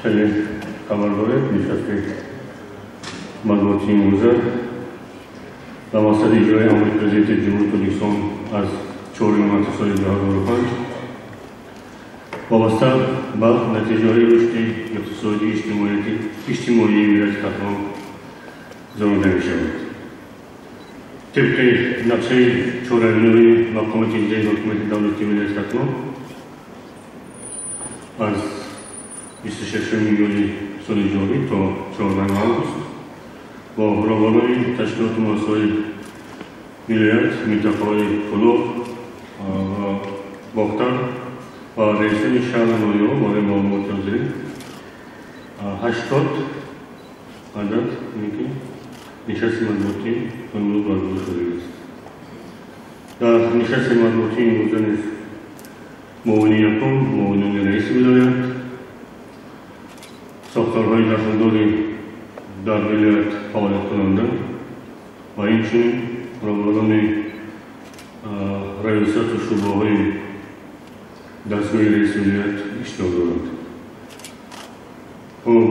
Хеле хабар доред, нишасти матбуотии имрӯза ба мақсади иҷрои амри Президенти Ҷумҳурии Тоҷикистон аз 4 марти соли 2005 вобаста ба натиҷаҳои рушди иқтисодии иҷтимоии вилояти Хатлон гузаронида мешавад. Тибқи нақшаи чорабинои мақомоти иҷроии ҳокимияти давлатии вилояти Хатлон аз 26 июли соли ҷорӣ то 14 август бо роҳбарони ташкилоту муассисаҳои вилоят, минтақаҳои Кӯлоб ва Бохтар ва раисони шаҳру ноҳияҳо барои маълумоти ҳозирин 80 адад нишасти матбуотӣ то имрӯз баргузор шудааст. Дар нишасти матбуотии имрӯза низ муовини якум, муовинони раиси вилоят, сохторҳои дахлдори дар вилоят фаъолияткунанда ва инчунин роҳбарони раёсату шӯъбаҳои дастгоҳи раиси вилоят иштирок доранд. Хуб,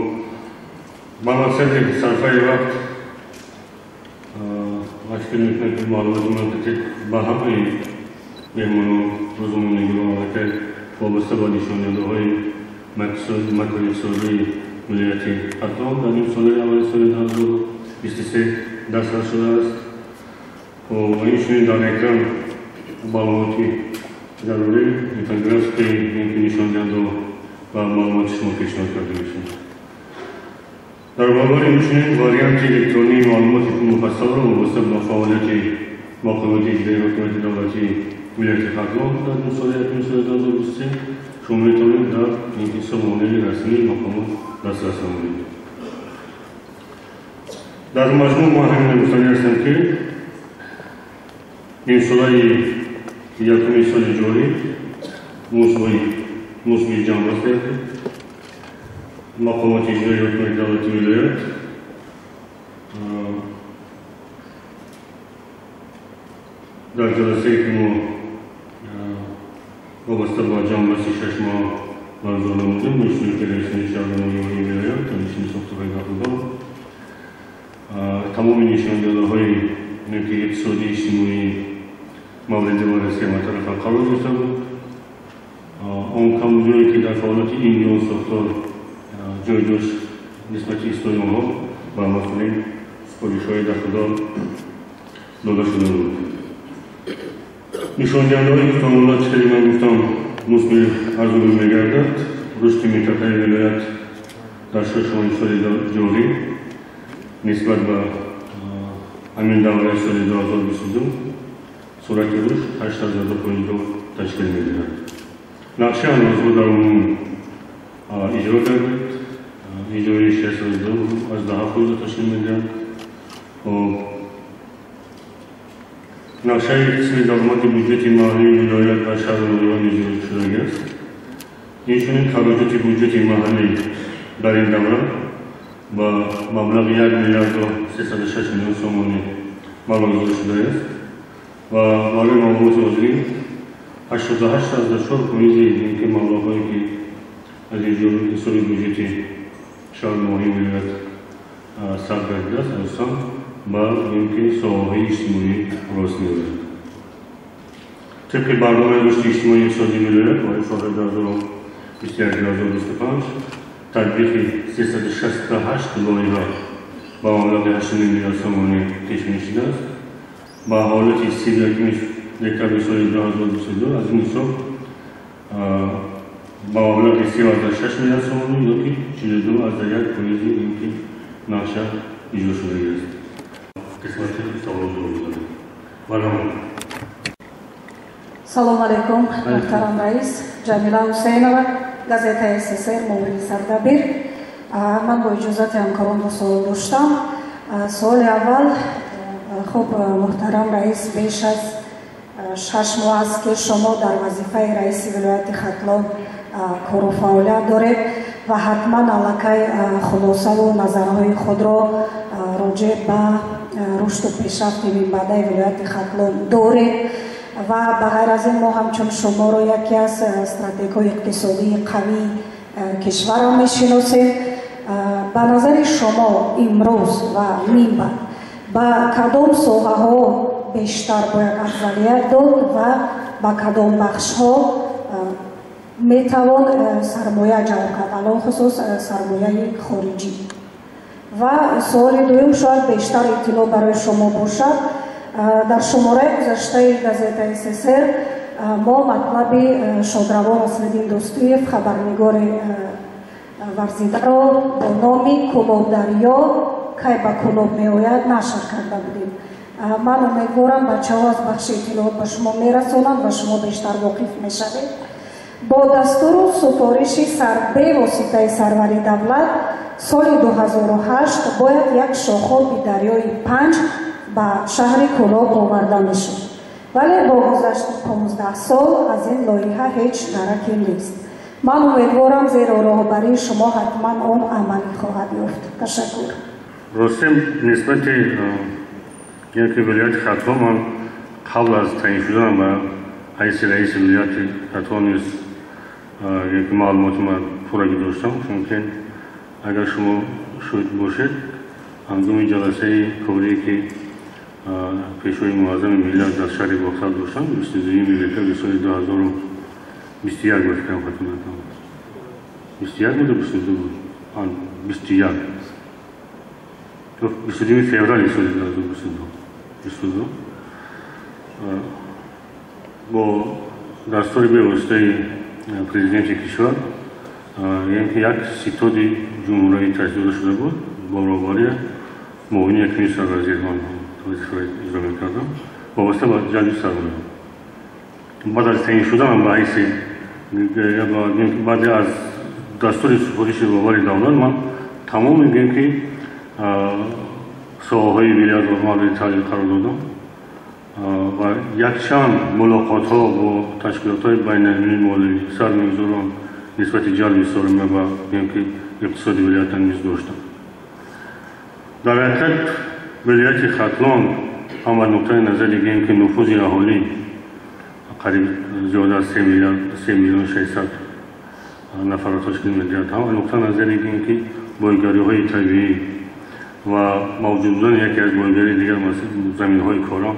ба мақсади сарфаи вақт ман фикр мекунам, ки маълумоти ман ба ҳамаи меҳмонон, рӯзноманигорон аллакай вобаста ба нишондиҳандаҳои макроиқтисодии вилояти Хатлон дар нимсолаи аввали соли 2023 дастрас шудааст. Ва инчунин дар экран маълумоти зарурӣ, инфографикаи нишондиҳандаҳо ва маълумоти шумо пешниҳод карда мешавад. Дар баробари инчунин варианти электронии маълумоти муфассалро вобаста ба фаъолияти мақомоти иҷроии ҳокимияти давлатии вилояти Хатлон дар нимсолаи якуми соли 2023 шумо метавонед дар сомонаи расмии мақомот дастрас намоед. Дар маҷмӯъ ман ҳамин гуфтанӣ ҳастам, ки нимсолаи якуми соли ҷорӣ мусбии ҷамъбаст гардид. Мақомоти иҷроии ҳокимияти давлатии вилоят дар ҷаласае, ки мо вобаста ба ҷамъбасти 6 моҳ баргузор намудем, бо иштироки раисони шаҳру ноҳияҳои вилоят, инчунин сохторҳои дахлдор, тамоми нишондиҳандаҳои иқтисодии иҷтимоӣ мавриди баррасӣ ҳаматарафа қарор гирифта буд. Он камбудиҳое, ки дар фаъолияти ин ё он сохтор ҷой дошт, нисбати ислоҳи онҳо ба масъулин супоришҳои дахлдор дода шуда буд. Нишондиҳандаҳои то чӣ хеле ман гуфтам, мусби арзёбӣ мегардад. Рушди минтақаи вилоят дар 6 моҳи соли ҷорӣ нисбат ба ҳамин давраи соли 2022 суръати рушд 8,2%-ро ташкил медиҳад. Нақшаи андозҳо дар умум иҷро гардид, иҷрои 6,2%-ро ташкил медиҳад. Нақшаи қисми даромади буҷети маҳаллии вилоят ва шаҳру ноҳияҳо низ иҷро шудагиаст. Инчунин хароҷоти буҷети маҳаллӣ дар ин давра ба маблағи 1 миллиарду 306 миллион сомонӣ маблағгузорӣ шудааст ва барои маълумоти ҳозирин 88,4% ки маблағҳое, ки аз ҳисоби буҷети шаҳру ноҳияи вилоят сарф гардидааст, асосан ба соҳаҳои иҷтимоӣ рост меояд. Тибқи барномаи рушди иҷтимоии иқтисодии вилоят барои солҳои 2021-2025 татбиқи 368 лоиҳа ба маблағи 8 миллиард сомонӣ пешбинӣ шудааст. Ба ҳолати 31 декабри соли 2022 аз ин ҳисоб ба маблағи 3,6 миллиард сомонӣ ёки 42,1% ин ки нақша иҷро шудагиаст. Қисмати саволро гузорем. Марҳамат. Салом алейкум, муҳтарам раис. Ҷамила Ҳусейнова, газетаи СССР, муовини сардабир. Ман бо иҷозати ҳамкорон ду суол доштам. Суоли аввал, хуб, муҳтарам раис, беш аз 6 моҳ аст, ки шумо дар вазифаи раиси вилояти Хатлон кору фаъолият доред ва ҳатман аллакай хулосаву назарҳои худро роҷеъ ба рушду пешрафти минбаъдаи вилояти Хатлон доред. Ва ба ғайр аз ин мо ҳамчун шуморо яке аз стратегҳои иқтисодии қавии Кишварро мешиносем. Ба назари шумо имрӯз ва минбаъд ба кадом соҳаҳо бештар бояд афзалият дод ва ба кадом бахшҳо метавон сармоя ҷалб кард, алохусус сармояи хориҷӣ? Ва суоли дуюм шояд бештар иттилоъ барои шумо бошад. Дар шумораи гузаштаи газетаи СССР мо матлаби шодравон Аслиддин Дӯстиев, хабарнигори варзидаро бо номи «Кӯлобдарё кай ба Кӯлоб меояд» нашр карда будем. Ман умедворам, бачаҳо аз бахши иттилоот ба шумо мерасонанд ва шумо бештар воқиф мешавед. Бо дастуру супориши бевоситаи сарвари давлат соли 2008 бояд як шохоби дарёи Панҷ ба шаҳри Кӯлоб оварда мешуд, вале бо гузашти 15 сол аз ин лоиҳа ҳеҷ дараке нест. Ман умедворам, зеро роҳбарии шумо ҳатман он амалӣ хоҳад ёфт. Ташаккур. Ростем, нисбати ки вилояти Хатлон ман қабл аз таъин шуданам ба ҳайси раиси вилояти Хатлон низ маълумоти ман пуррагӣ доштам, чунки агар шумо шоҳид бошед, ҳангоми ҷаласаи корие, ки пешвои муаззами миллат дар шаҳри Бохтар доштанд, 22 декабри соли 2021 ба фикрам, хато накунам, 21 буду, 22 буд, 21, 22 феврали соли 2022, бо дастури бевоситаи президенти кишвар як ситоди ҷумҳуравӣ ташкил дода шуда буд бо роҳбарии муовини якуми сарвазир, ман вазифаро иҷро мекардам, вобаста ба ҷалби сармоя. Баъд аз таъин шуданам ба ҳайси, баъде аз дастури супориши роҳбари давлат, ман тамом мегӯем, ки соҳаҳои вилоятро мавриди таҳлил қарор додам ва якчанд мулоқотҳо бо ташкилотҳои байналмилалии молӣ, сармоягузорон нисбати ҷалби сармоя ба ки иқтисоди вилоятам низ доштам. Дар ҳақиқат, вилояти Хатлон ҳам аз нуқтаи назари гӯем, ки нуфузи аҳолӣ қариб зиёда аз 3 миллион 600 нафарро ташкил медиҳад, ҳам аз нуқтаи назари гӯем, ки бойгариҳои табиӣ ва мавҷуд будани яке аз бойгарии дигар заминҳои корон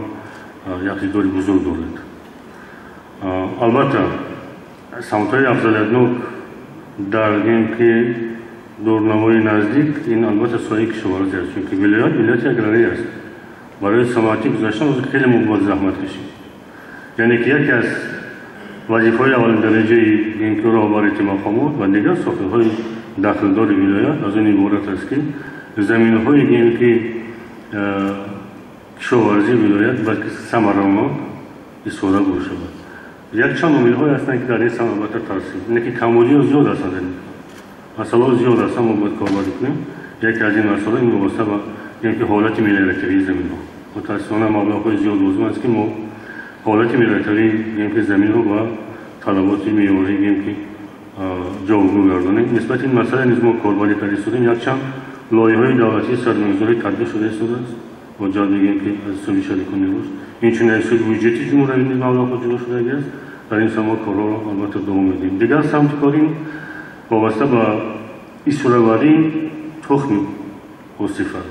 як иқтидори бузург дорад. Албатта, самтҳои афзалиятнок дар гӯем, ки дурнамои наздик ин албатта соҳаи кишоварзӣ аст, чунки вилоят вилояти аграрӣ аст. Барои саноатӣ гузаштан хеле мо бояд заҳмат кашем. Яъне ки яке аз вазифаҳои аввалиндараҷаи гӯем, ки роҳбарияти мақомот ва дигар сохторҳои дахлдори вилоят аз он иборат аст, ки заминҳои гӯем, ки кишоварзии вилоят бояд ки самаранок истифода бурда шавад. Якчанд омилҳое ҳастанд, ки дар ин самт албатта таъсир, ине ки камбудиҳо зиёд ҳастанд, масъалаҳо зиёд ҳастанд, мо бояд корбарӣ кунем. Яке аз ин масъала ин вобаста ба гӯем, ки ҳолати мелиоративии заминҳо. Мутаассифона, маблағҳои зиёд лозим аст, ки мо ҳолати мелиоративии гӯем, ки заминро ба талаботи меъёрӣ гӯем, ки ҷавобгӯ гардонем. Нисбати ин масъала низ мо корбарӣ карда истодем. Якчанд лоиҳаҳои давлатии сармоягузорӣ татбиқ шуда истодааст бо ҷалби гӯем, ки аз ҳисоби шарикони рушд, инчунин аз ҳисоби буҷети ҷумҳуравӣ низ маблағҳо ҷудо шудагӣ аст. Дар ин самт мо корҳоро албатта давом медиҳем. Дигар самти кор ин вобаста ба истифодабарии тухми босифат.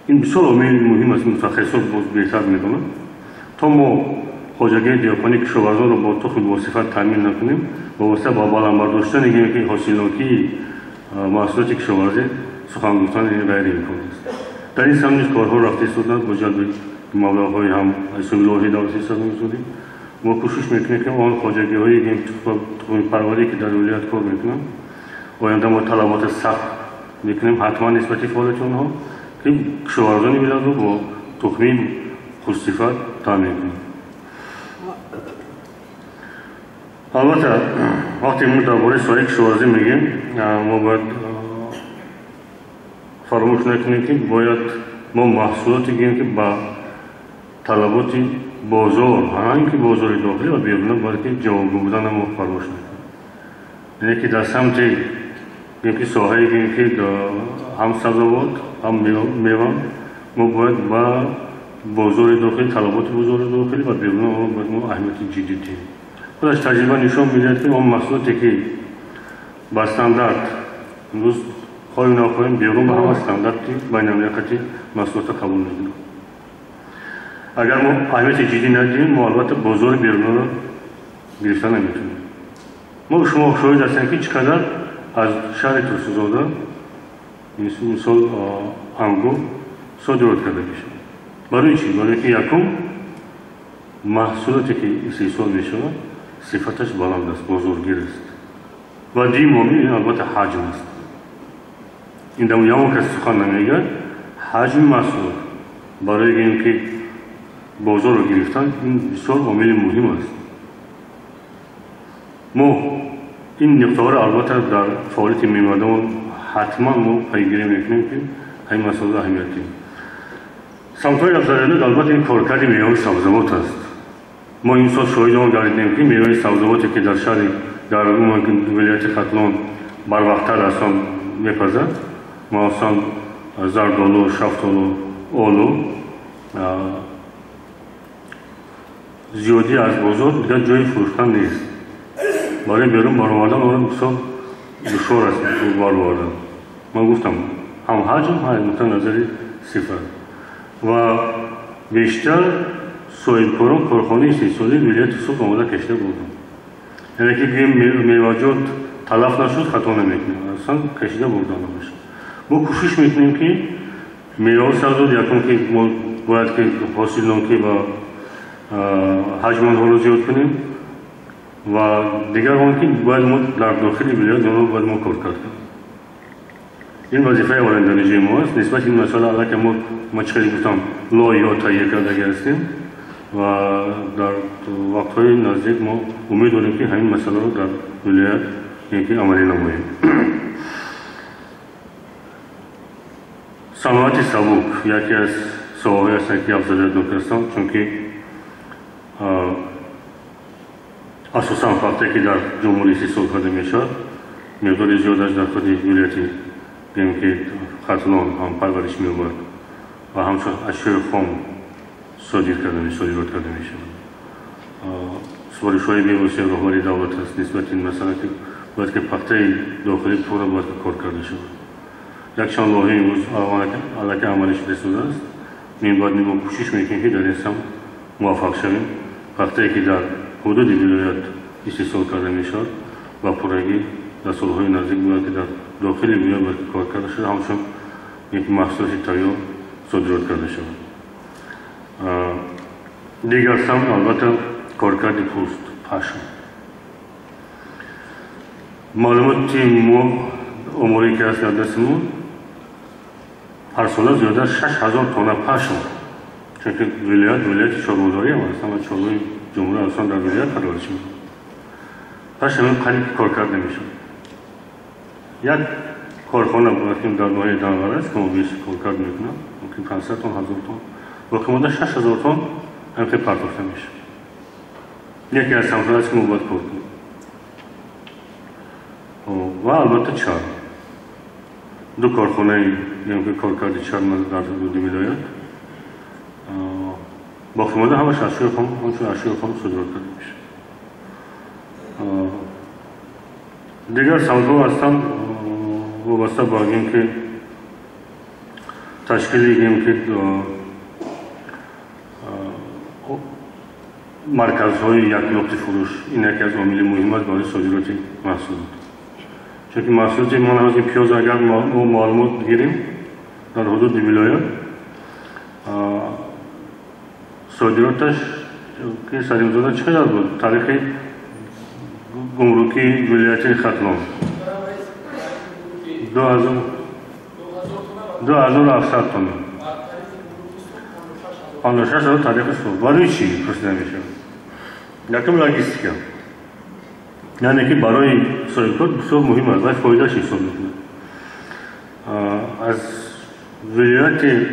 Ин бисёр омили муҳим аст, мутахассисон боз беҳтар медонанд. То мо хоҷагии деҳқонӣ, кишоварзонро бо тухми босифат таъмин накунем, вобаста ба баланд бардоштани гӯем, ки ҳосилнокии маҳсулоти кишоварзӣ сухан гуфтан ғайриимкон аст. Дар ин самт низ корҳо рафта истодаанд бо ҷалби маблағҳои ҳам аз ҳисоби лоиҳаи давлатии сармоягузорӣ. Мо кӯшиш мекунем, ки он хоҷагиҳои тухмипарварӣ, ки дар вилоят кор мекунанд, оянда мо талаботи сахт мекунем ҳатман нисбати фаъолияти онҳо, ки кишоварзони вилоятро бо тухмии хушсифат таъмин кунем. Албатта, вақте мо дар бораи соҳаи кишоварзӣ мегӯем, мо бояд фаромӯш накунем, ки бояд мо маҳсулоте гӯем, ки ба талаботи бозор, ҳам ки бозори дохилӣ ва беруна, бояд ки ҷавобгӯ будана мо фаромӯш накунем. Яъне ки дар самти гӯем, ки соҳаи гӯем, ки ҳам сабзавот, ҳам мева, мо бояд ба бозори дохилӣ, талаботи бозори дохилӣ ва беруна бояд мо аҳамияти ҷиддӣ диҳем. Худаш таҷриба нишон медиҳад, ки он маҳсулоте, ки Ба стандарт имрӯз хоҳем нахоҳем берун ба ҳама стандарти байналмилалӣ маҳсулотро қабул мекунем. Агар мо аҳамияти ҷиддӣ надиҳем, мо албатта бозори берунаро гирифта наметавонем. Мо шумо шоҳид ҳастем, ки чӣ қадар аз шаҳри Турсунзода мисол ангур содирот карда мешавад. Барои чӣ? Барои ки якум маҳсулоте ки истеҳсол мешавад, сифаташ баланд аст, бозоргир аст. Ва дуюм омил ин албатта ҳаҷм аст. Ин дар ягон кас сухан намегӯяд, ҳаҷми маҳсулот барои ин ки бозорро гирифтан ин бисёр омили муҳим аст. Мо ин нуқтаҳоро албатта дар фаъолияти мемардамон ҳатман мо пайгирӣ мекунем, ки ҳамин масъала аҳамият дорад. Самтҳои афзалиятнок албатта ин коркарди меваи сабзавот аст. Мо имсол шоҳиди он гардидем, ки меваи сабзавоте ки дар шаҳри дар вилояти Хатлон барвақттар аслан мепазад, махсусан зардолу, шафтолу, олу, зиёдӣ аз бозор дигар ҷои фурӯхтан нест. Барои берун баровардан он бисёр душвор аст баровардан. Ман гуфтам ҳам ҳаҷм, ҳам аз нуқтаи назари сифат. Ва бештар соҳибкорон корхонаи истеҳсолии вилояти Суғд омода кашида бурданд. Яъне ки гӯем меваҷот талаф нашуд, хато намекунем, аслан кашида бурдан намешавад. Мо кӯшиш мекунем, ки меваҳо сабзод, якум ки мо бояд ки ҳосилнокӣ ва ҳаҷми онҳоро зиёд кунем ва дигар он ки бояд мо дар дохили вилоят онҳо бояд мо коркард кунем. Ин вазифаи аввалиндараҷаи мо аст. Нисбати ин масъала аллакай мо чӣ хеле гуфтам лоиҳаҳо таҳия кардагӣ ҳастем ва дар вақтҳои наздик мо умед дорем, ки ҳамин масъаларо дар вилоят ки амалӣ намоем. Саноати сабук яке аз соҳаҳое ҳастанд, ки афзалиятнок ҳастанд, чунки асосан пахтае ки дар ҷумҳурӣ истеҳсол карда мешавад, миқдори зиёдаш дар худи вилояти гӯем ки Хатлон ҳам парвариш меёбад ва ҳамчун ашёи хом содирот карда мешавад. Супоришҳои бевоситаи роҳбари давлат аст нисбати ин масъала, ки бояд ки пахтаи дохилӣ пурра бояд ки кор карда шавад. Якчанд лоиҳа имрӯз аллакай амалӣ шуда истодааст. Минбаъд мо кӯшиш мекунем, ки дар ин самт муваффақ шавем. Пахтае ки дар ҳудуди вилоят истеҳсол карда мешавад ва пуррагӣ дар солҳои наздик бояд ки дар дохили вилоят бояд ки кор карда шавад, ҳамчун як маҳсулоти тайёр содирот карда шавад. Дигар самт албатта коркарди пӯст, пашм. Маълумоти мо оморие ки ҳаст дар дасти мо, ҳар сола зиёда аз 6000 тонна пашм, чунки вилояти чорводорӣ ҳам аст, ҳама чорвои ҷумҳурӣ аслан дар вилоят парвариш меёбад. Пашм ҳамин қариб ки коркард намешавад. Як корхона бояд ки дар ноҳияи Данғара аст, ки мо беш коркард мекунам, мумкин 500 тонн, 1000 тонн, боқимонда 6000 тонн ҳамин партофта мешавад. Яке аз самтҳое аст, ки мо бояд кор кунем. Ва албатта чарм. Ду корхонаи ки коркарди чарм дар ҳудуди вилоят, боқимонда ҳамаш ашёи хом, ҳамчун ашёи хом содирот карда мешавад. Дигар самтҳо ҳастанд вобаста ба ин ки ташкили ин ки марказҳои якнуқти фурӯш, ин яке аз омили муҳим аст барои содироти маҳсулот. Чунки маҳсулоти мо ҳозир пиёз агар мо маълумот гирем дар ҳудуди вилоят содироташ ки Салимзода чӣ қадар буд? Таърихи гумрукии вилояти Хатлон 2700 тонна, 56000 таърихи суд. Барои чӣ пурсида мешавад? Якум логистика, яъне ки барои соҳибкор бисёр муҳим аст ва фоидааш ҳисоб мекунад. Аз вилояти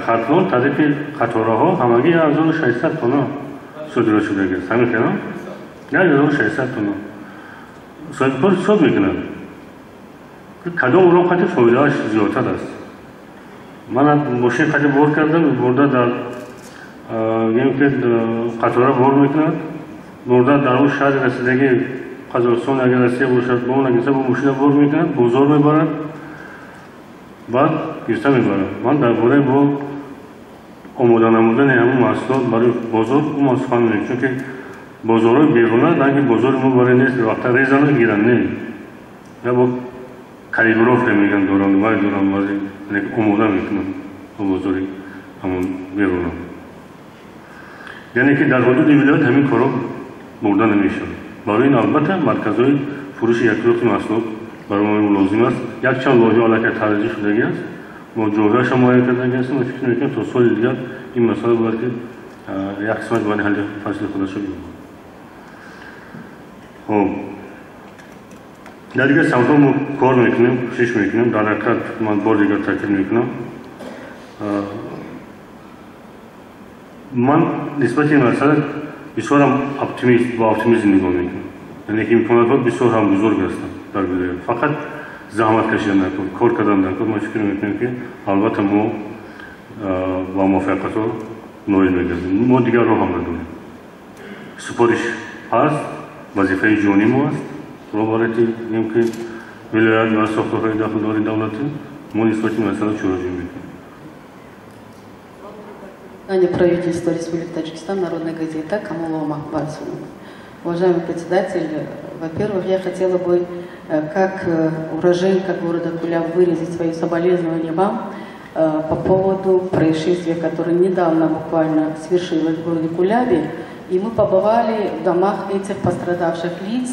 Хатлон таърихи қатораҳо ҳамагӣ 1600 тонна содирот шудагиаст. Ҳамин хел 1600 тонна. Соҳибкор ҳисоб мекунад, кадом роҳ қати фоидааш зиёдтар аст. Ман мошин қати бор кардам, бурда дар гӯем ки қатора бор мекунад, бурда дар он шаҳри расидагӣ Қазоқистон, агар Россия бошад, бо он гирифта бо мошина бор мекунад, бозор мебарад, баъд гирифта мебарад. Ман дар бораи бо омода намудани ҳамун маҳсулот барои бозор ӯ сухан мекунам, чунки бозорҳои беруна ранги бозори мо барои нест, вақта резану гиранд, не. Я бо калибровка мегӯянд, доранд, вай доранд, баъзе омода мекунанд бо бозори ҳамун беруна. Яъне ки дар ҳудуди вилоят ҳамин корҳо бурда намешавад. Барои ин албатта марказҳои фурӯши якрӯхи маҳсулот барои мо лозим аст. Якчанд лоиҳа аллакай тарҷиҳ шудагӣ аст, мо ҷойгоҳашро муайян кардагӣ ҳастем ва фикр мекунем то соли дигар ин масъала бояд ки як қисмат бояд ҳалли фасли худашро биёбад. Хоб, дар дигар самтҳо мо кор мекунем, кӯшиш мекунем. Дар ҳақиқат ман бор дигар таъкид мекунам, ман нисбати ин масъала бисёрам оптимист, бо оптимизм нигоҳ мекунам. Яъне ки имконотҳо бисёр ҳам бузург ҳастанд дар вилоят, фақат заҳмат кашидан даркор, кор кардан даркор. Ман фикр мекунем ки албатта мо ба муваффақиятҳо ноил мегардем. Мо дигар роҳ ҳам надорем. Супориш ҳаст, вазифаи ҷонии мо аст. Роҳбарияти ки вилоят ва сохторҳои дахлдори давлатӣ мо нисбати масъала чораҷӯӣ мекунем. Правительство Республики Таджикистан, Народная газета, Камолова Махбарсунова. Уважаемый председатель, во-первых, я хотела бы, как уроженка города Куляб, выразить свои соболезнования вам по поводу происшествия, которое недавно буквально свершилось в городе Кулябе. И мы побывали в домах этих пострадавших лиц,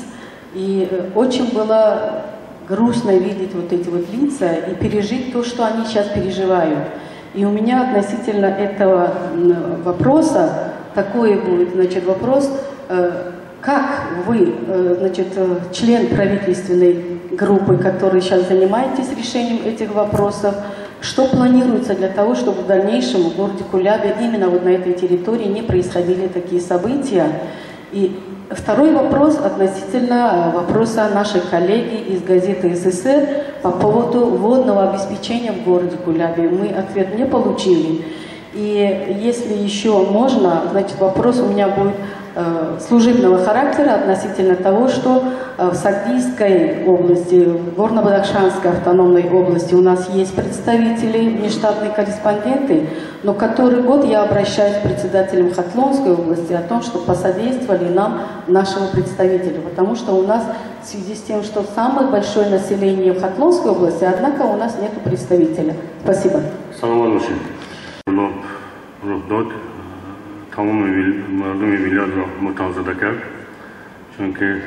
и очень было грустно видеть вот эти вот лица и пережить то, что они сейчас переживают. И у меня относительно этого вопроса такой будет, значит, вопрос, как вы, значит, член правительственной группы, который сейчас занимаетесь решением этих вопросов, что планируется для того, чтобы в дальнейшем в городе Кулябе именно вот на этой территории не происходили такие события? И второй вопрос относительно вопроса нашей коллеги из газеты СССР по поводу водного обеспечения в городе Кулябе. Мы ответ не получили. И если еще можно, значит, вопрос у меня будет служебного характера относительно того, что в Сагдийской области, в Горно-Бадахшанской автономной области у нас есть представители, внештатные корреспонденты, но который год я обращаюсь к председателям Хатлонской области о том, что посодействовали нам нашего представителя, потому что у нас в связи с тем, что самое большое население в Хатлонской области, однако у нас нет представителя. Спасибо. Салам алейкум. Тамоми мардуми вилоятро мутавзада кард, чунки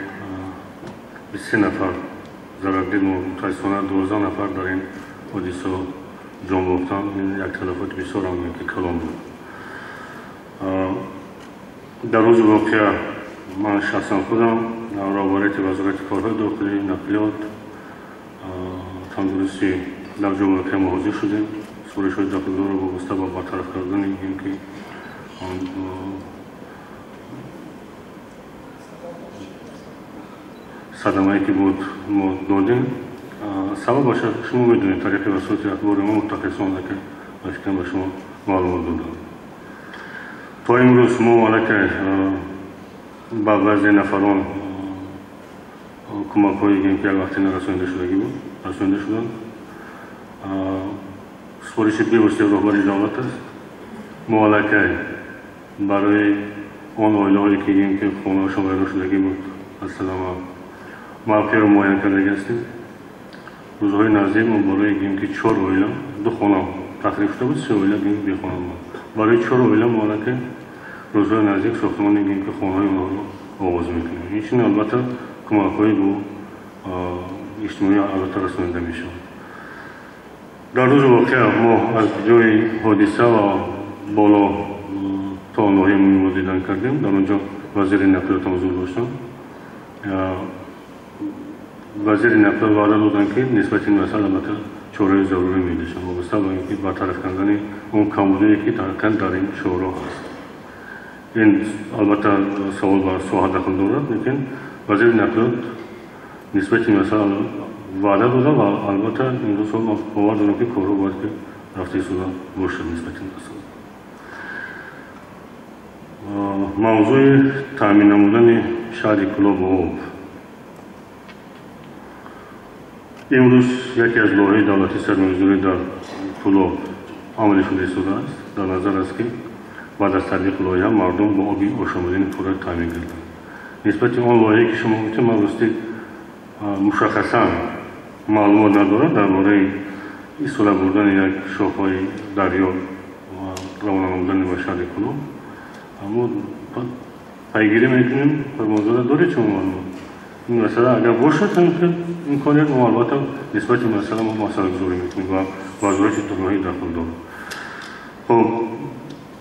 23 нафар зарардид, мутаассифона 12 нафар дар ин ҳодиса ҷон бохтанд. Ин як талафоти бисёр ҳам ки калон буд. Дар рӯзи воқеа ман шахсан худам роҳбарияти вазорати корҳои дохилӣ, нақлиёт, тандурустӣ дар ҷои воқеа мо ҳозир шудем. Супоришҳои дахлдорро вобаста ба бартараф кардани ин ки садамае ки буд мо додем. Сабабаш шумо медонед, тариқи васоити ахбори мо мутахассисон ки ба фикрам ба шумо маълумот додам. То имрӯз мо аллакай ба баъзе нафарон кӯмакҳое ки як вақте нарасонида шудагӣ буд расонида шуданд. Супориши бевоситаи роҳбари давлат аст. Мо аллакай барои он оилаҳое ки ки хонаҳошон вайрон шудагӣ буд аз садама мавқеъро муайян кардагӣ ҳастем. Рӯзҳои наздик мо барои ки 4 оила, 2 хона тахриб шуда буд, 3 оила бехона буд. Барои 4 оила мо аллакай рӯзҳои наздик сохтмони ки хонаҳои онҳоро оғоз мекунем. Инчунин албатта кӯмакҳои бо иҷтимоӣ албатта расонида мешавад. Дар рӯзи воқеа мо аз ҷои ҳодиса ва боло то ноҳия мо дидан кардем. Дар он ҷо вазири нақлиёт ҳузур доштанд. Вазири нақлиёт ваъда доданд, ки нисбати ин масъала албатта чораи зарурӣ медиҳанд, вобаста ба ин ки бартараф кардани он камбудие ки дар ин шӯро ҳаст. Ин албатта савол ба соҳа дахл дорад, лекин вазири нақлиёт нисбати ин масъала ваъда дода ва албатта имрӯз ман бовар дорам, ки корҳо бояд ки рафта истода бошад нисбати ин масъала. Мавзӯи таъмин намудани шаҳри Кӯлоб бо об. Имрӯз яке аз лоиҳаи давлатии сармоягузорӣ дар Кӯлоб амалӣ шуда истодааст. Дар назар аст, ки баъд аз татбиқи лоиҳа мардум бо оби ошомиданӣ пурра таъмин гарданд. Нисбати он лоиҳае, ки шумо гуфтед, ман рости мушаххасан маълумот надорам дар бораи истифода бурдани як шохҳои дарё ва равона намудани ба шаҳри Кӯлоб. Аммо пайгирӣ мекунем. Фармонзода, доред шумо маълумот? Ин масъала агар бошад, имконият, мо албатта нисбати масъала мо масъалагузорӣ мекунем ва вазорати дороӣ дахл дорад. Хуб,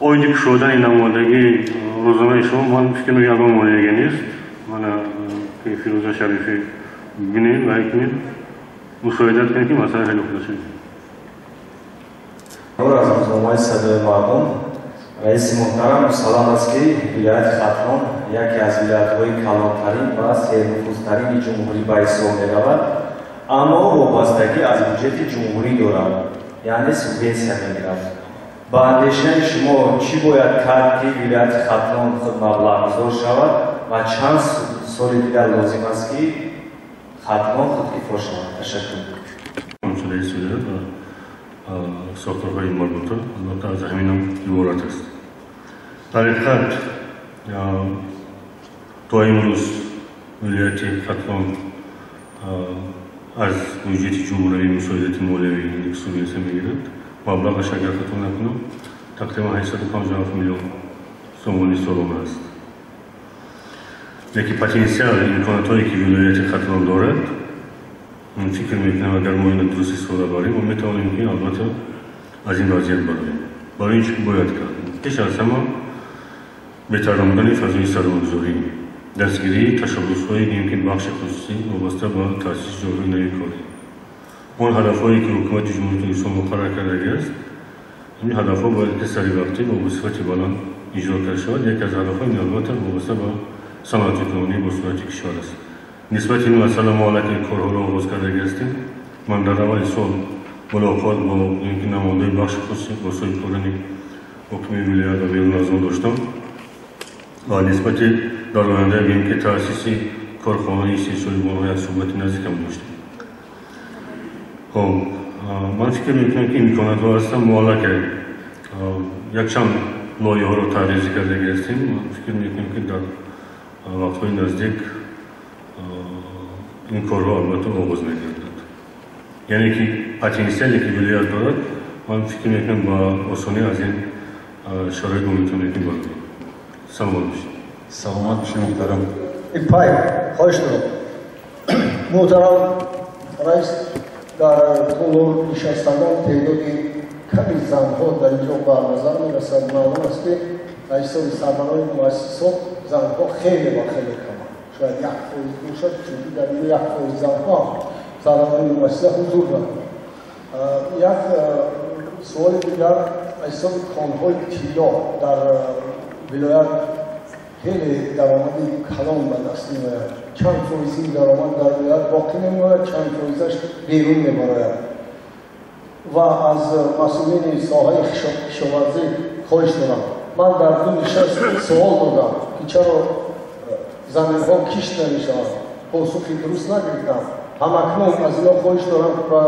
оиди кушодани намояндагии рӯзномаи шумо, ман фикр мекунам, ягон монеаге нест. Мана ки Фирӯза Шарифӣ бинем ва кунем, мушоҳидат кунем, ки масъала ҳалли худа шуд. Аз рӯзномаи «Садои мардум». Раиси муҳтарам, мусаллам аст, ки вилояти Хатлон яке аз вилоятҳои калонтарин ва сернуфузтарини ҷумҳурӣ ба ҳисоб меравад, аммо вобастагӣ аз буҷети ҷумҳурӣ дорад, яъне субвенсия мегирад. Ба андешаи шумо, чӣ бояд кард, ки вилояти Хатлон худ маблағгузор шавад ва чанд соли дигар лозим аст, ки Хатлон худкифо шавад? Ташаккур. Раиси вилоят ва сохторҳои марбута албатта аз ҳаминам иборат аст. Дар ҳақиқат, то имрӯз вилояти Хатлон аз буҷети ҷумҳуравӣ мусоидати молиявӣ, субвенсия мегирад. Маблағаш, агар хато накунам, тақрибан 857 миллион сомонӣ солона аст. Лекин потенсиал, имконотҳое, ки вилояти Хатлон дорад, фикр мекунам, агар мо инро дуруст истифода барем, мо метавонем, ки албатта аз ин вазъият бароем. Барои ин чӣ бояд кард? Пеш аз ҳама беҳтар намудани фазои сармоягузорӣ, дастгирии ташаббусҳои ки бахши хусусӣ вобаста ба таъсиси ҷойҳои нави корӣ. Он ҳадафҳое, ки ҳукумати Ҷумҳурии Тоҷикистон муқаррар кардагиаст, ин ҳадафҳо бояд ки саривақтӣ ва бо сифати баланд иҷро карда шавад. Яке аз ҳадафҳо ин албатта вобаста ба саноатикунонии босуръати кишвар аст. Нисбати ин масъала мо аллакай корҳоро оғоз кардаги ҳастем. Ман дар аввали сол мулоқот бо ки намояндаи бахши хусусӣ, бо соҳибкорони ҳукми вилоят ва берун аз он доштам ва нисбати дар оянда бигем, ки таъсиси корхонаи истеҳсоли бо онҳо як суҳбати наздикам доштем. Хоб, ман фикр мекунам, ки имконотҳо ҳастанд. Мо аллакай якчанд лоиҳаҳоро тарҳрезӣ кардаги ҳастем. Фикр мекунам, ки дар вақтҳои наздик ин корҳо албатта оғоз мегардад. Яъне ки потенсиале, ки вилоят дорад, ман фикр мекунам, ба осонӣ аз ин шароит мо метавонем, ки бароем. Саломат бошед. Саломат бошед, муҳтарам. Пай хоҳиш дорам. Муҳтарам раис, дар толор нишастагон теъдоди ками занҳо дар ин ҷо ба назар мерасад. Маълум аст, ки аз ҳисоби сарбароҳи муассисот занҳо хеле ва хеле каманд, шояд 1% бошад, чунки дар ин 1% занҳо сарбароҳи муассиса ҳузур доранд. Як суоли дигар: аз ҳисоби конҳои тилло дар вилоят хеле даромади калон ба даст меояд. Чанд фоизи ин даромад дар вилоят боқӣ мемонад, чанд фоизаш берун мебарояд? Ва аз масъулини соҳаи кишоварзӣ хоҳиш дорам. Ман дар ду нишаст суол додам, ки чаро заминҳо кишт намешаванд, посухи дуруст нагирифтам. Ҳамакнун аз ино хоҳиш дорам, ба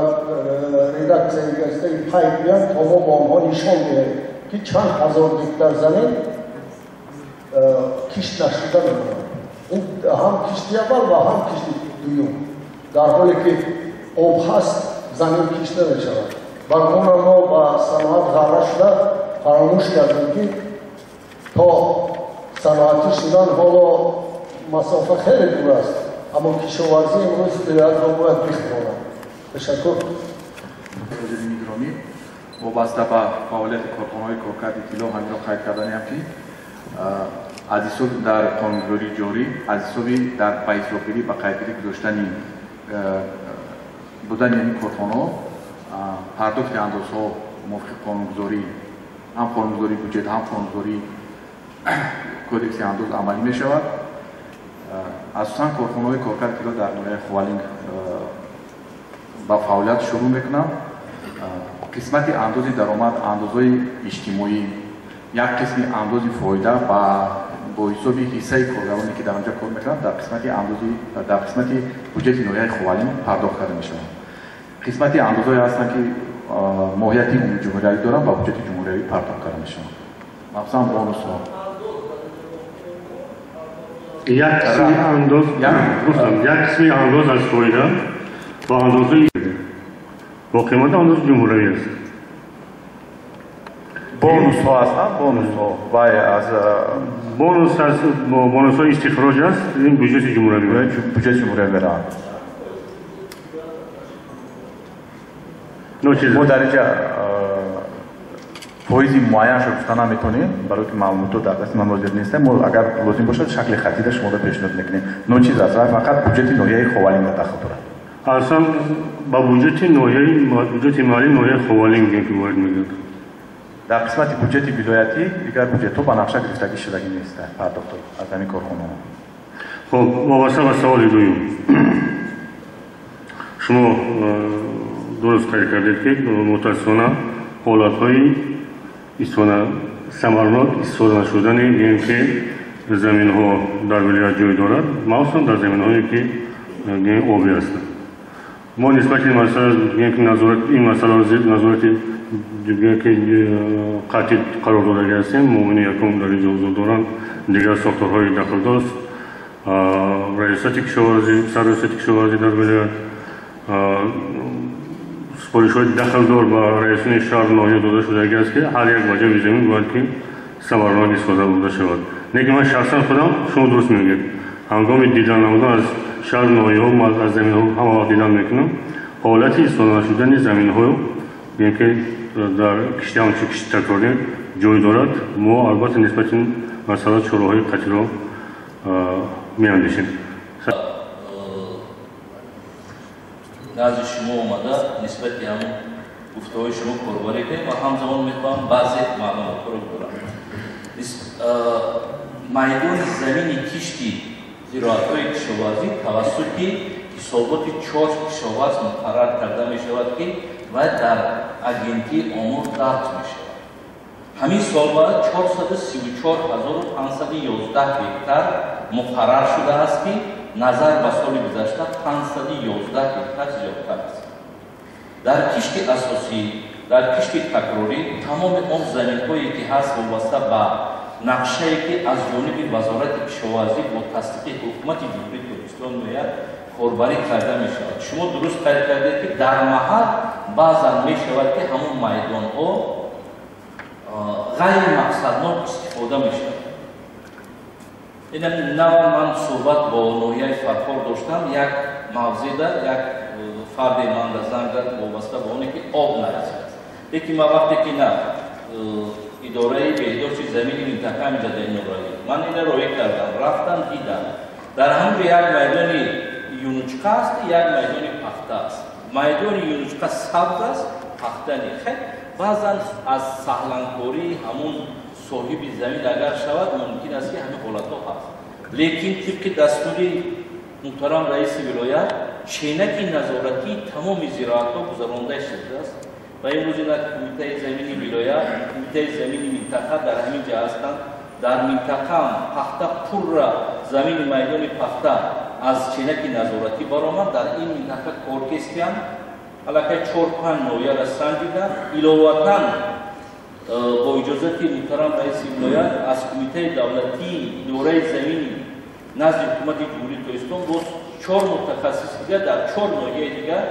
редаксияи газетаи «Пай» биёянд, то мо ба онҳо нишон диҳем, ки чанд ҳазор гектар замин кишт нашуда мемонад, ин ҳам кишти аввал ва ҳам кишти дуюм. Дар ҳоле ки об ҳаст, замин кишт намешавад. Ба гумонам, мо ба саноат ғарра шуда фаромӯш кардем, ки то саноатӣ шудан ҳоло масофа хеле дур аст, аммо кишоварзӣ имрӯз вилоятро бояд бихӯронад. Ташаккур. Вазири гиромӣ, вобаста ба фаъолияти корхонаҳои коркарди тилло ҳаминро қайд карданиам, ки аз ҳисоби дар қонунгузории ҷорӣ, аз ҳисоби дар ба ҳисобгирӣ, ба қайдгирӣ гузоштани будани ин корхонаҳо, пардохти андозҳо мувофиқи қонунгузорӣ, ҳам қонунгузории буҷет, ҳам қонунгузории кодекси андоз амалӣ мешавад. Асосан корхонаҳои коркарди тилло дар ноҳияи Ховалинг ба фаъолият шурӯъ мекунанд. Қисмати андози даромад, андозҳои иҷтимоӣ, як қисми андози фоида бо ҳисоби ҳиссаи коргароне, ки дар онҷо кор мекунанд, дар қисмати андози, дар қисмати буҷети ноҳияи Ховалинг пардохт карда мешаванд. Қисмати андозҳое ҳастанд, ки моҳияти умумиҷумҳуриявӣ доранд ва буҷети ҷумҳуриявӣ пардохт карда мешаванд. Махсусан бонусҳо. Як қисми андоз, гуфтам, як қисми андоз аз фоида ва андозҳои боқимонда андози ҷумҳуриявӣ аст. Бонусҳо ҳастанд, бонусҳо вай аз бонус аз бонусҳои истихроҷ аст, ин буҷети ҷумҳуриявӣ. Буҷети ҷумҳуриявӣ мераванд. Мо дар инҷа фоизи муайяншо гуфта наметонем, барои ки маълумотҳо дар дасти ман ҳозир нестанд. Мо агар лозим бошад, шакли хаттида шуморо пешниҳод мекунем. Ночиз аст ва фақат буҷети ноҳияи Ховалинга дахл дорад. Аслан ба буҷети ноҳияи, буҷети маҳаллии ноҳияи Ховалинг ки ворид мегардад. Дар қисмати буҷети вилоятӣ дигар буҷетҳо ба нақша гирифтагӣ шудагӣ нестанд, пардохтҳо аз ҳамин корхонаҳо. Хоб, вобаста ба саволи дуюм. Шумо дуруст қайд кардед, ки мутаассифона ҳолатҳои самарнок истифода нашудани гӯем ки заминҳо дар вилоят ҷой дорад, махсусан дар заминҳое ки гӯем обӣ ҳастанд. Мо нисбати ин масъала гӯем ки назорат, ин масъаларо назорати гӯем ки қатъӣ қарор додагӣ ҳастем. Муовини якум дар ин ҷо ҳузур доранд, дигар сохторҳои дахлдор, раёсати кишоварзӣ, сарраёсати кишоварзӣ дар вилоят, супоришҳои дахлдор ба раисони шаҳр ноҳия дода шудагӣ аст, ки ҳар як ваҷаби замин бояд ки самарнок истифода бурда шавад. Лекин ман шахсан худам, шумо дуруст мегӯед, ҳангоми дидан намудан аз шаҳр ноҳияҳо, ман аз заминҳо ҳама вақт дидан мекунам, ҳолати истифода нашудани заминҳо гӯем ки дар кишти ҳамчун кишти такрорӣ ҷой дорад. Мо албатта нисбати ин масъала чораҳои қатъиро меандешем. Назди шумо омада нисбати ҳамон гуфтаҳои шумо корбарӣ кунем ва ҳамзамон мехоҳам баъзе маълумотҳоро гузорам. Майдони замини кишти зироатҳои кишоварзӣ тавассути ҳисоботи чор кишоварз муқаррар карда мешавад, ки вай дар агентии омор дарҷ мешавад. Ҳамин сол баъд 434 511 гектар муқаррар шудааст, ки назар ба соли гузашта 511 гектар зиёдтар аст. Дар кишти асосӣ, дар кишти такрорӣ тамоми он заминҳое ки ҳаст, вобаста ба нақшае ки аз ҷониби Вазорати кишоварзӣ бо тасдиқи Ҳукумати Ҷумҳурии Тоҷикистон меояд, корбарӣ карда мешавад. Шумо дуруст қайд кардед, ки дар маҳал баъзан мешавад, ки ҳамон майдонҳо ғайримақсаднок истифода мешавад. Инам нава ман суҳбат бо ноҳияи Фархор доштам, як мавзеъда як фарде манда занг зад вобаста ба оне ки об нарасидааст. Лекин ман вақте ки на идораи беҳдошти замини минтақа ҳаминҷа дар ин роҳӣ, ман ина роҳӣ кардам, рафтам, дидам, дар ҳамин ҷо як майдони юнучқа аст, як майдони пахта аст. Майдони юнучқа сабз аст, пахта не. Хел баъзан аз саҳланкории ҳамон соҳиби замин агар шавад, мумкин аст, ки ҳамин ҳолатҳо ҳаст. Лекин тибқи дастури муҳтарам раиси вилоят ченаки назоратии тамоми зироатҳо гузаронда шудааст ва имрӯз ина кумитаи замини вилоят, кумитаи замини минтақа дар ҳамин ҷо ҳастанд. Дар минтақаам пахта пурра, замини майдони пахта аз ченаки назоратӣ баромад. Дар ин минтақа коркестиям аллакай чор панҷ ноҳияра санҷиданд. Иловатан бо иҷозати муҳтарам раиси вилоят аз Кумитаи давлатии идораи замини назди Ҳукумати Ҷумҳурии Тоҷикистон боз чор мутахассиси дигар дар чор ноҳияи дигар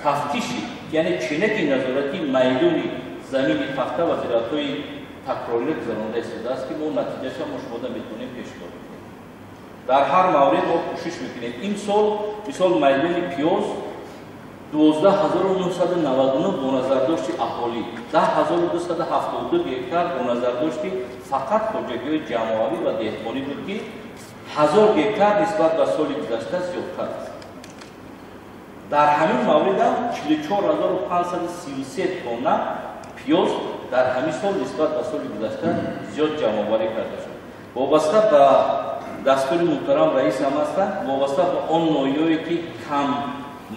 тафтиши, яъне ченаки назоратии майдони замини пахта ва зироатҳои такрориро гузаронда истодааст, ки мо натиҷаша мо шумода метавонем пешниҳод кунем. Дар ҳар маврид мо кӯшиш мекунем. Имсол, мисол, майдони пиёз 12 999 бо назардошти аҳолӣ, 10 272 гектар бо назардошти фақат хоҷагиҳои ҷамоавӣ ва деҳқонӣ буд, ки 1000 гектар нисбат ба соли гузашта зиёдтар аст. Дар ҳамин мавридам 44 533 тонна пиёз дар ҳамин сол нисбат ба соли гузашта зиёд ҷамъоварӣ карда шуд. Вобаста ба дастури муҳтарам раис ҳам ҳастанд, вобаста ба он ноҳияое ки кам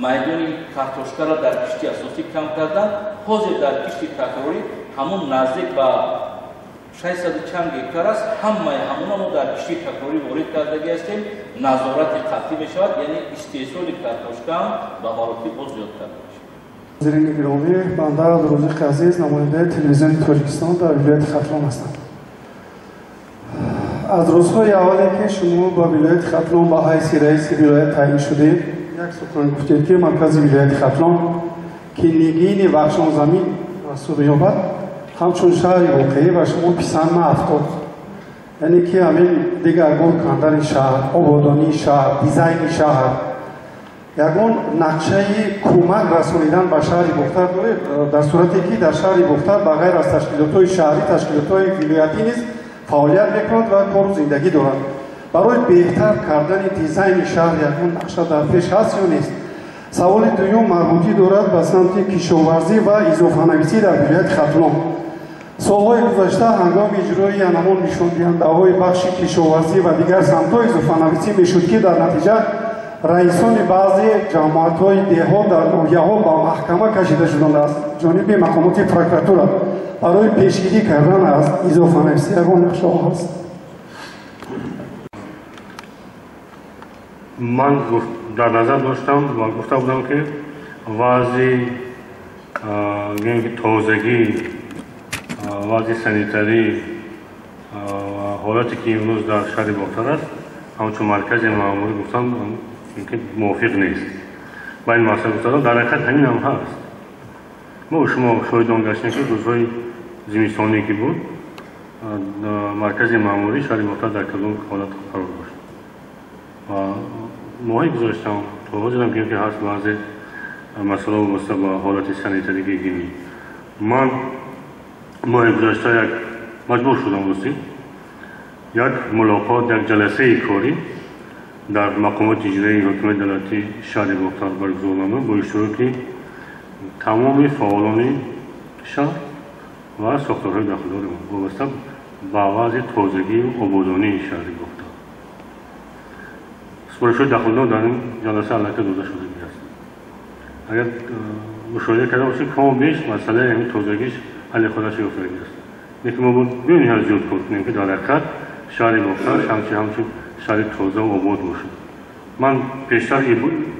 майдони картошкаро дар кишти асосӣ кам карданд, ҳозир дар кишти такрорӣ ҳамон наздик ба 600 чанд гектар аст. Ҳамаи ҳамона мо дар кишти такрорӣ ворид кардагӣ ҳастем, назорати қатъӣ мешавад, яъне истеҳсоли картошкаам ба маротиб боз зиёд карда мешавад. Ҳозирини гиромӣ, банда Абдурозиқи Азиз, намояндаи телевизиони Тоҷикистон дар вилояти Хатлон ҳастам. Аз рӯзҳои аввале ки шумо ба вилояти Хатлон ба ҳайси раиси вилоят таъин шудед, як сухан гуфтед, ки маркази вилояти Хатлон, ки нигини Вахшонзамин маҳсуб меёбад, ҳамчун шаҳри воқеӣ ба шумо писанд наафтод. Яъне ки ҳамин дигаргун кардани шаҳр, ободонии шаҳр, дизайни шаҳр, ягон нақшаи кӯмак расонидан ба шаҳри Бохтар доред, дар сурате ки дар шаҳри Бохтар ба ғайр аз ташкилотҳои шаҳрӣ, ташкилотҳои вилоятӣ низ фаъолият мекунад ва кору зиндагӣ дорад. Барои беҳтар кардани дизайни шаҳр ягон нақша дар пеш ҳаст ё нест? Саволи дуюм марбутӣ дорад ба самти кишоварзӣ ва изофанависӣ дар вилояти Хатлон. Солҳои гузашта ҳангоми иҷрои янамон нишондиҳандаҳои бахши кишоварзӣ ва дигар самтҳо изофанависӣ мешуд, ки дар натиҷа раисони баъзе ҷамоатҳои деҳот дар ноҳияҳо ба маҳкама кашида шуданд аз ҷониби мақомоти прокуратура. Барои пешгирӣ кардан аз изофанависӣ ягон нақшаҳо ҳаст? Ман дар назар доштам ва гуфта будам, ки вазъи тозагӣ, вазъи санитарӣ, ҳолате ки имрӯз дар шаҳри Бохтар аст, ҳамчун маркази маъмурӣ гуфтам, ки мувофиқ нест. Ба ин мақсад гуфтам, дар ҳақиқат ҳамин ҳам ҳаст. Мо шумо шоҳид он гаштем, ки рӯзҳои зимистонӣ ки буд, маркази маъмурӣ шаҳри Бохтар дар кадом ҳолат қарор дошт. Ва моҳи гузаштам то ҳозирам гӯем, ки ҳаст баъзе масъала вобаста ба ҳолати санитарӣ гигиенӣ. Ман моҳи гузашта як маҷбур шудам, ростӣ, як мулоқот, як ҷаласаи корӣ дар мақомоти иҷроии ҳукумати давлатии шаҳри Бохтар баргузор намудам бо иштироки тамоми фаъолони шаҳр ва сохторҳои дахлдори он вобаста ба вазъи тозагию ободонии шаҳри Бохтар. Супоришҳои дахлдор дар ин ҷаласа аллакай дода шудагӣ аст. Агар мушоҳида карда бошед, кому беш масъалаи ҳамин тозагиш ҳалли худаш ёфтагӣ аст. Лекин мо бояд бениҳоят зиёд кор кунем, ки дар ҳақиқат шаҳри Бохтар ҳамчун шаҳри тоза ва обод бошад. Ман пештар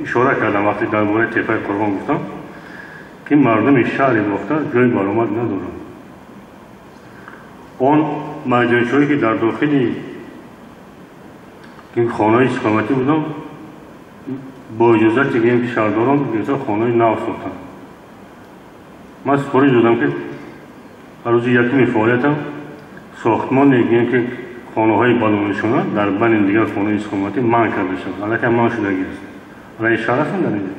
ишора кардам, вақте дар бораи теппаи Қурбон гуфтам, ки мардуми шаҳри Бохтар ҷои баромад надоранд. Он майдончаҳое ки дар дохили хонаҳои истиқоматӣ буданд, бо иҷозати гӯем ки шаҳрдорон гирифта хонаҳои нав сохтанд. Ман супориш додам, ки рӯзи якуми фаъолиятам сохтмоне гӯем ки хонаҳои баланднишона дар байни дигар хонаҳои истиқоматӣ манъ карда шавад. Аллакай манъ шудагӣ аст. Раиси шаҳр ҳастанд дар инҷо?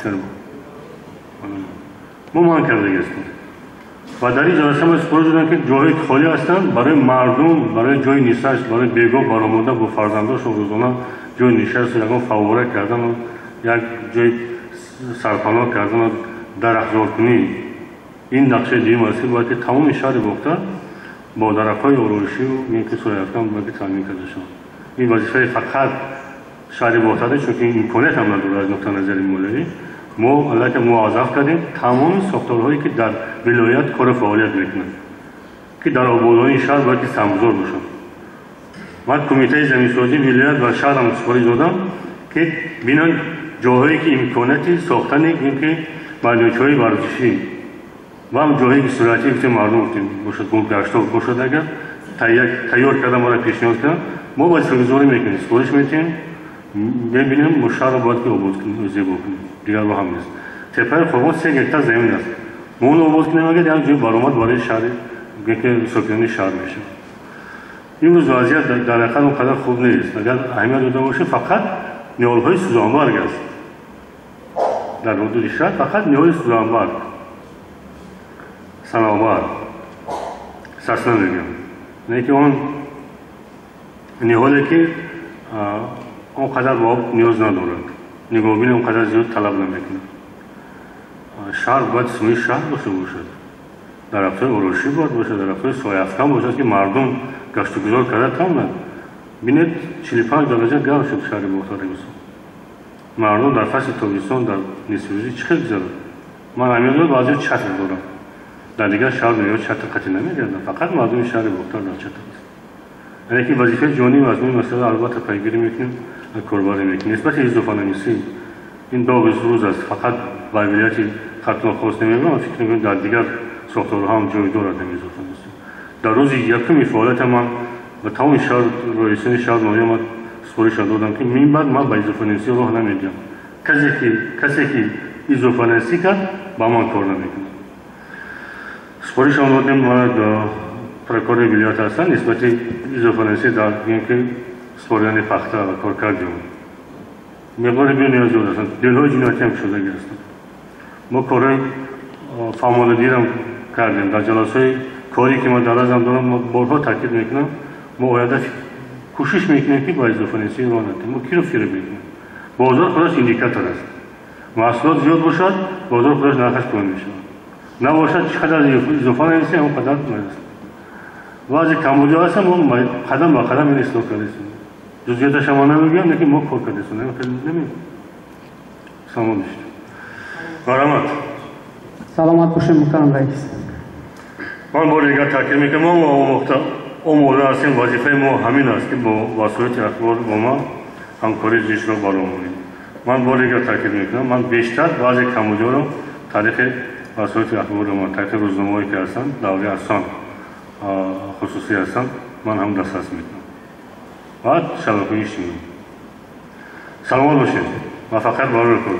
Чаро? Мо манъ кардагӣ ҳастем. Ва дар ин ҷаласа мо супориш додам, ки ҷойҳое ки холӣ ҳастанд, барои мардум, барои ҷои нишаст, барои бегоҳ баромада бо фарзандошон рӯзона ҷои нишаст, ягон фаввора кардану як ҷои сарпаноҳ кардану дарахтзоркунӣ. Ин нақшаи дуюм аст, ки бояд ки тамоми шаҳри Бохтар бо дарахтҳои ороишию ки сояафкан бояд ки таъмин карда шавад. Ин вазифаи фақат шаҳри Бохтар нест, чунки имконият ҳам надорад аз нуқтаи назари молиявӣ. Мо аллакай муаззаф кардем тамоми сохторҳое ки дар вилоят кору фаъолият мекунанд, ки дар ободонии шаҳр бояд ки саҳмгузор бошанд. Ман кумитаи заминсозии вилоят ва шаҳрам супориш додам, ки бинанд ҷойҳое ки имконияти сохтани ки майдончаҳои варзишӣ ва ҳам ҷойҳое ки суръатӣ гуфтем мардум гуфтем бошад, гулгаштҳо бошад, агар тайёр карда моро пешниҳод кунанд, мо вазифагузорӣ мекунем, супориш медиҳем, мебинем, мо шаҳрро бояд ки обод кунем, зебо кунем. Дигар роҳ ҳам нест. Теппаи Қурбон 3 гектар замин аст. Мо онро обод кунем, агар як ҷои баромад барои шаҳри сокинони шаҳр мешавад. Имрӯз вазъият дар ҳақиқат он қадар хуб нест. Агар аҳамият дода бошем, фақат ниҳолҳои сӯзанбарг аст. Дар ҳудуди шаҳр фақат ниҳоли сӯзанбарг, санобар, сасна мегӯям. Не ки он ниҳоле ки он қадар ба об ниёз надорад, нигоҳбини он қадар зиёд талаб намекунад. Шаҳр бояд симои шаҳр дошта бошад, дарахтҳои ороишӣ бояд бошад, дарахтҳои сояафкан бошад, ки мардум гаштугузор карда тавонад. Бинед, 45 дараҷа гарм шуд шаҳри Бохтар имсол. Мардум дар фасли тобистон дар нисфирӯзӣ чӣ хел гузарад? Ман ҳамин баъзеҳо чатр дорам. Дар дигар шаҳр меё чатр қатъӣ намегарданд, фақат мардуми шаҳри Бохтар дар чатр аст. Яъне ки вазифаи ҷонии аз ин масъала албатта пайгирӣ мекунем ва корбарӣ мекунем. Нисбати изофанависӣ ин доғи рӯз аст, фақат ба вилояти Хатлон хос намегӯям, фикр мекунам дар дигар сохторҳо ҳам ҷой дорад ҳамин изофанависӣ. Дар рӯзи якуми фаъолията ман ба тамоми шаҳр, раисони шаҳр, ноҳия ман супориша додам, ки мин баъд ман ба изофанависӣ роҳ намедиҳам. Касе ки изофанависӣ кард, ба ман кор намекунад. Супоришам додем, ман прокурори вилоят ҳастанд, нисбати изофанависӣ дар ки супоридани пахта ва коркарди он миқдори бениҳоят зиёд ҳастанд, делҳои ҷиноятӣ ҳам кушодагӣ ҳастанд. Мо корҳои фаҳмонадиҳам кардем дар ҷаласҳои корӣ, ки ман дар азам дорам, мо борҳо таъкид мекунам, мо оянда кӯшиш мекунем, ки ба изофанависӣ роҳ надиҳем. Мо киро фиреб мекунем? Бозор худаш индикатор аст. Маҳсулот зиёд бошад, бозор худаш нархаш поён мешавад. Набошад, чӣ қадар изофа нависем, он қадар нарасад. Баъзе камбудиҳо ҳастанд, мо қадам ба қадам ин ислоҳ кардастем. Ҷузъиёташа ма намегӯям, лекин мо кор кардастем. Намегӯям. Саломат бошед. Марҳамат. Саломат бошед, муҳтарам раис. Ман бори дигар таъкид мекунам, мо омода ҳастем, вазифаи мо ҳамин аст, ки бо васоити ахбор омма ҳамкории зичро бароҳ монем. Ман бори дигар таъкид мекунам, ман бештар баъзе камбудиҳоро тариқи васоити ахбори омма, тариқи рӯзномаҳое ки ҳастанд, даври асан хусусӣ ҳастанд, ман ҳам дастрас мекунам. Баъд шабакаҳои иҷтимоӣ. Саломат бошед. Муваффақият барои кор.